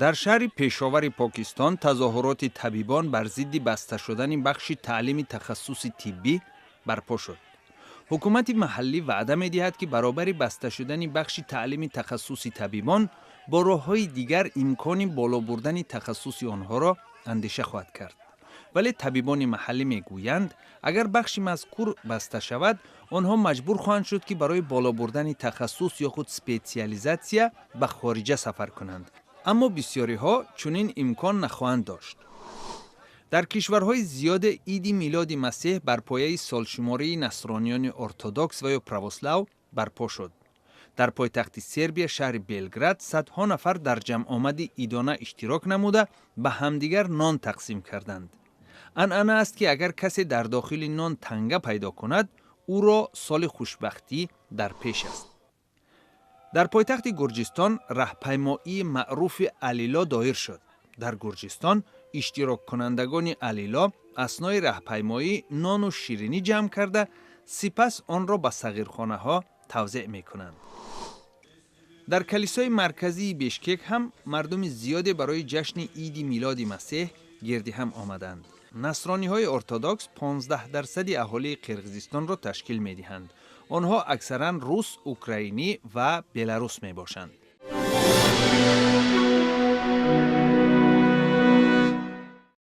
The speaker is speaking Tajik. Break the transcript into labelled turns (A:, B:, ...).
A: Дар шаҳри Пешовари Покистон тазоҳуроти табибон бар зидди баста шудани бахши таълими тахассуси тиббӣ барпо шуд. Ҳукумати маҳаллӣ ваъда медиҳад, ки баробари баста шудани бахши таълими тахассуси табибон бо роҳҳои дигар имкони боло бурдани тахассуси онҳоро андеша хоҳад кард. Вале табибони маҳаллӣ мегӯянд, агар бахши мазкур баста шавад, онҳо маҷбур хоҳанд шуд, ки барои боло бурдани тахассус ё худ специализатсия ба хориҷа сафар кунанд. Аммо бисёриҳо чунин имкон нахоҳанд дошт. Дар кишварҳои зиёде Иди Милоди Масеҳ бар пояи солшумории насрониёни ортодокс ва ё православ барпо шуд. Дар пойтахти Сербия, шаҳри Белград, садҳо нафар дар ҷамъомади идона иштирок намуда, ба ҳамдигар нон тақсим карданд. Анъана аст, ки агар касе дар дохили нон танга пайдо кунад, ӯро соли хушбахтӣ дар пеш аст. Дар пойтахти Гурҷистон раҳпаймоии маъруфи Алило доир шуд. Дар Гурҷистон иштироккунандагони Алило аснои раҳпаймоӣ нону ширинӣ ҷамъ карда, сипас онро ба сағирхонаҳо тавзеъ мекунанд. Дар калисои марказии Бишкек ҳам мардуми зиёде барои ҷашни Иди Милоди Масеҳ гирди ҳам омаданд. Насрониҳои ортодокс 15 дарсади аҳолии Қирғизистонро ташкил медиҳанд. Онҳо аксаран рус, украинӣ ва беларус мебошанд.